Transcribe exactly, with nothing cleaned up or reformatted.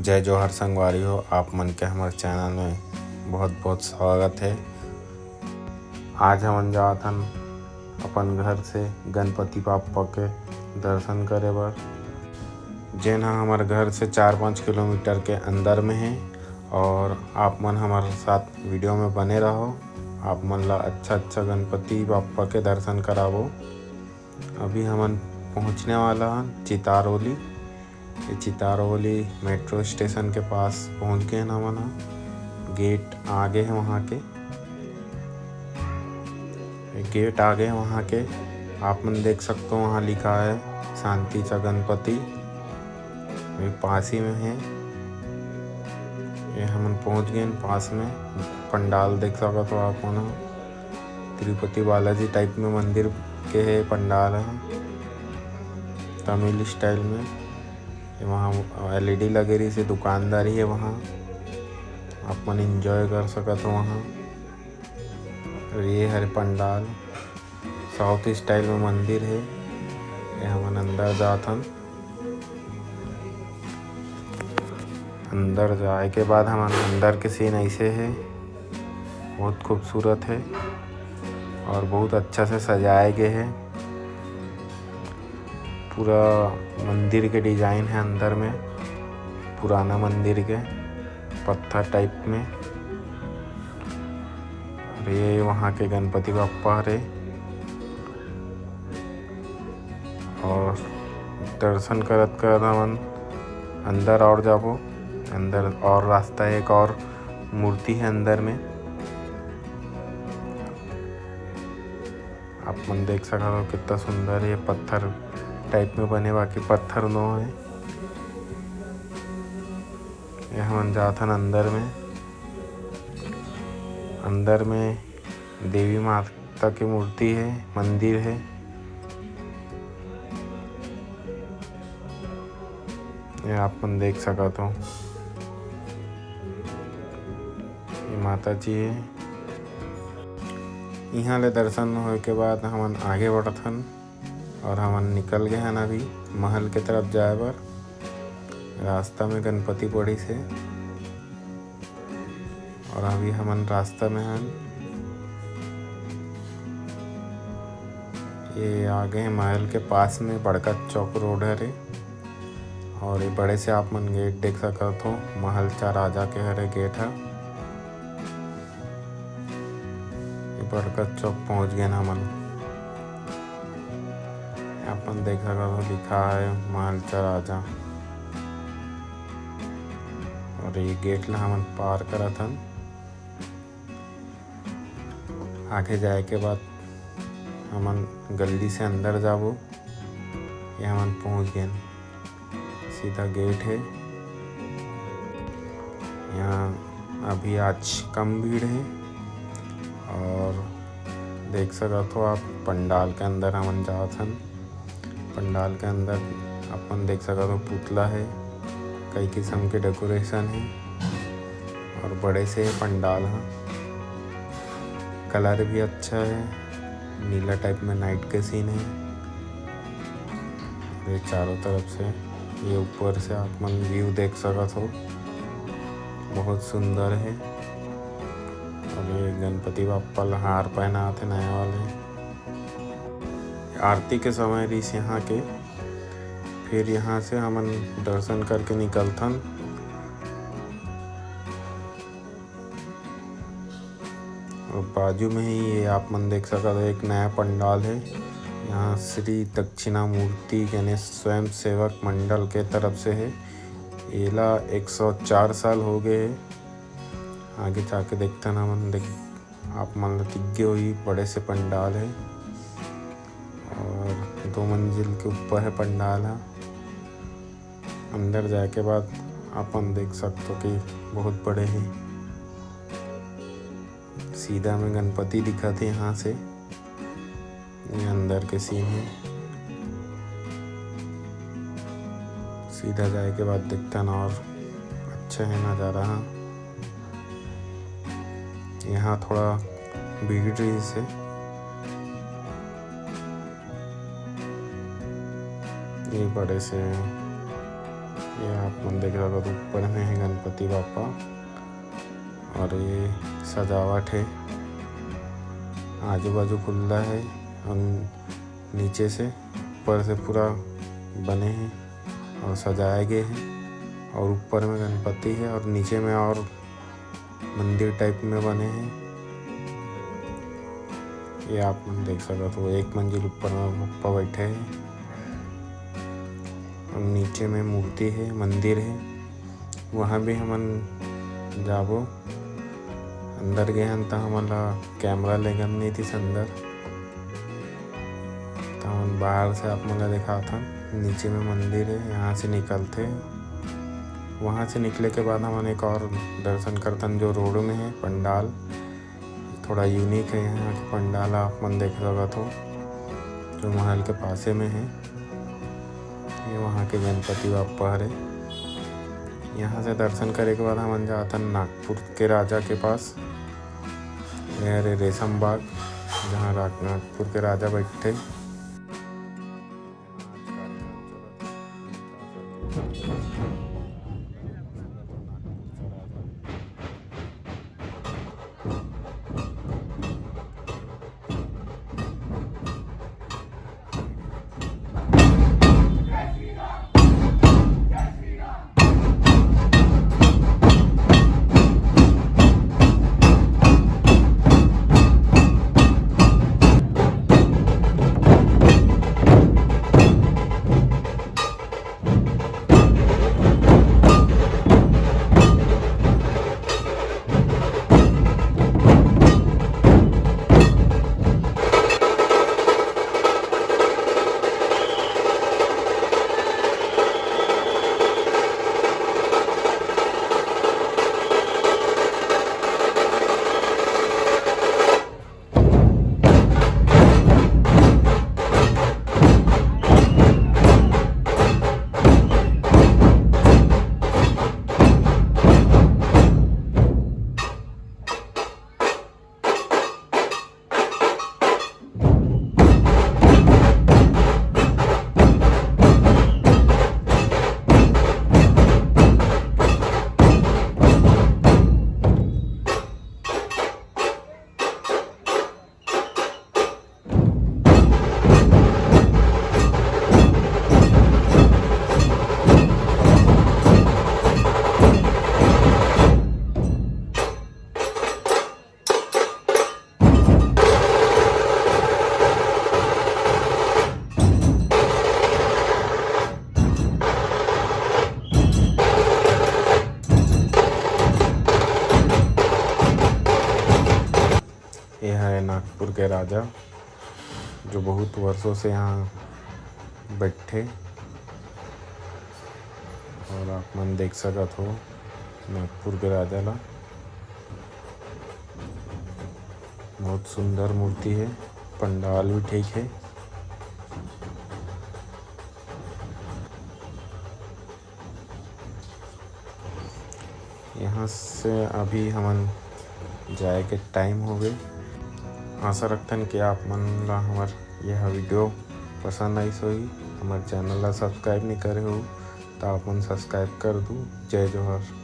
जय जोहार संगवारी हो, आप मन के हमर चैनल में बहुत बहुत स्वागत है। आज हमन जात हन अपन घर से गणपति बाप्पा के दर्शन करे बर, जेन ह हमर घर से चार पाँच किलोमीटर के अंदर में है। और आप मन हमर साथ वीडियो में बने रहो, आप मन ला अच्छा अच्छा गणपति बाप्पा के दर्शन कराबो। अभी हमन पहुँचने वाला हन चितारोली। ये चितारोली मेट्रो स्टेशन के पास पहुँच गए हन हमन ह। गेट आगे है वहाँ के, ये गेट आगे है वहाँ के। आप मन देख सकते हो, वहाँ लिखा है शांति च गणपति, ये पास ही में है। ये हमन पहुँच गए हन पास में। पंडाल देख सकत हो आप मन ह, तिरुपति बालाजी टाइप में मंदिर के है पंडाल है, तमिल स्टाइल में। ये वहाँ एलईडी लगे रही से दुकानदारी है वहाँ, आप मन एंजॉय कर सकत हो वहाँ। और ये हरे पंडाल, साउथ स्टाइल में मंदिर है। ये हमन अंदर जात हन। अंदर जाए के बाद हमन अंदर के सीन ऐसे है, बहुत खूबसूरत है और बहुत अच्छा से सजाए गए है। पूरा मंदिर के डिजाइन है अंदर में, पुराना मंदिर के पत्थर टाइप में। और ये वहाँ के गणपति बाप्पा हरे। और दर्शन करत करत हमन अंदर और जाबो। अंदर और रास्ता है, एक और मूर्ति है अंदर में। आप मन देख सकत हो कितना सुंदर है, पत्थर टाइप में बने, बाकी पत्थर नो है। ये हमन जात हन अंदर में। अंदर में देवी माता की मूर्ति है, मंदिर है। ये आप मन देख सकत हो, ये माता जी है। यहाँ ले दर्शन होए के बाद हमन आगे बढ़त हन और हमन निकल गए हन अभी महल के तरफ जाए बर। रास्ता में गणपति पड़िस हे और अभी हमन रास्ता में हन। ये आगे महल के पास में बड़का चौक रोड हरे और ये बड़े से आप मन गेट देख सकत हो, महल चा राजा के हरे गेट ह। ये बड़का चौक पहुंच गए ना हमन। अपन देख सकत हो, लिखा है महल चा राजा। और ये गेट ला हमन पार करत हन। आगे जाए के बाद हमन गली से अंदर जाबो। ये हमन पहुंच गए, सीधा गेट है। यहाँ अभी आज कम भीड़ है और देख सकत हो आप, पंडाल के अंदर हमन जात हन। पंडाल के अंदर अपन देख सकत हो, पुतला है, कई किस्म के डेकोरेशन है और बड़े से पंडाल है। कलर भी अच्छा है, नीला टाइप में नाइट के सीन है। ये चारों तरफ से, ये ऊपर से आप मन व्यू देख सकत हो, बहुत सुंदर है। और ये गणपति बाप्पा ला हार पहनात हे नया वाले। आरती के समय रहिस यहाँ के, फिर यहाँ से हमन दर्शन करके निकलथन। और बाजू में ही ये आप मन देख सकत हो, एक नया पंडाल है। यहाँ श्री दक्षिणामूर्ति गणेश स्वयं सेवक मंडल के तरफ से है। एला एक सौ चार साल हो गए है। आगे जाके देखथन हमन, देख, आप मन ल दिख गे होही, बड़े से पंडाल है और दो मंजिल के ऊपर है पंडाल ह। अंदर जाए के बाद अपन देख सकथो कि बहुत बड़े हे। सीधा में गणपति दिखत हे यहाँ से, ये अंदर के सीन हे। सीधा जाए के बाद देखथन और अच्छा है नज़ारा ह। यहाँ थोड़ा भीड़ रहिस हे। ये बड़े से ये आप मन देख सकत हो, ऊपर में है गणपति बापा और ये सजावट है, आजू बाजू खुला है और नीचे से, ऊपर से पूरा बने हैं और सजाए गए हैं और ऊपर में गणपति है और नीचे में और मंदिर टाइप में बने हैं। ये आप मन देख सकत हो, एक मंजिल ऊपर में बप्पा बैठे हैं और नीचे में मूर्ति है, मंदिर है। वहाँ भी हमन जाबो। अंदर गे हन त हमन ला कैमरा लेगन नहीं थी अंदर, त हमन बाहर से आप मन ला दिखात हन। नीचे में मंदिर है, यहाँ से निकलथे। वहाँ से निकले के बाद हमन एक और दर्शन करथन जो रोड में है पंडाल। थोड़ा यूनिक है यहाँ के पंडाल, आप मन देख सकत हो जो महल के पासे में है। ये वहाँ के गणपति बापा हरे। यहाँ से दर्शन करे के बाद हमन जाथन नागपुर के राजा के पास। ये हरे रेशम बाग, जहाँ रा-, नागपुर के राजा बैठे। ये है नागपुर के राजा, जो बहुत वर्षों से यहाँ बैठे, और आप मन देख सकत हो नागपुर के राजा ला। बहुत सुंदर मूर्ति है, पंडाल भी ठीक है। यहाँ से अभी हमन जाए के टाइम हो गए। आशा रखथन कि आप मन ला हमर यह वीडियो पसंद आइस होही। हमर चैनल ला सब्सक्राइब नहीं करे हो, तो आप मन सब्सक्राइब कर दू। जय जोहार।